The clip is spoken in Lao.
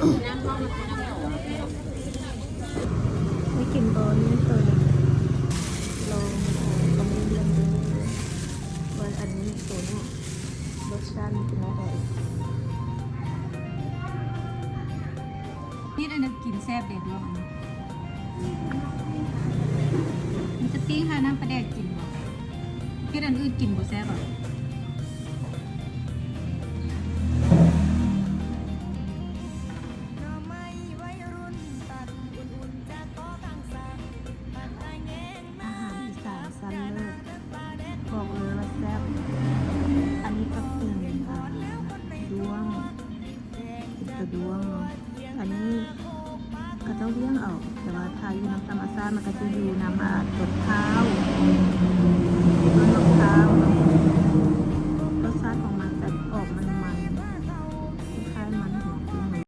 ໄດ້ກິນບໍ່ນີ້ ໂຕນີ້ ລອງ ລອງເບິ່ງເດີ ວ່າອັນນີ້ໂຕນີ້ລົດຊາດມັນເປັນແນວໃດ. ເຮັດອັນນັ້ນກິນແຊບເດ້ ດວງອັນນີ້ ມີແຕ່ປີ້ງຫານ້ຳປາແດກກິນບໍ່? ເຮັດອັນອື່ນກິນບໍ່ແຊບບໍ່? ອາຫານອີສານຊັ້ນເລີດ ບອກເລີຍວ່າແຊບ. ອັນນີ້ກໍເປັນ ອ່າ ດ້ວງ ເປັນຕົວດ້ວງເນາະ. ອັນນີ້ເຂົາເຈົ້າລ້ຽງເອົາ ແຕ່ວ່າຖ້າຢູ່ນຳທຳມະຊາດ ມັນກໍຈະຢູ່ນຳ ອ່າ ຕົ້ນພ້າວ ຕົ້ນໝາກພ້າວເນາະ. ລົດຊາດຂອງ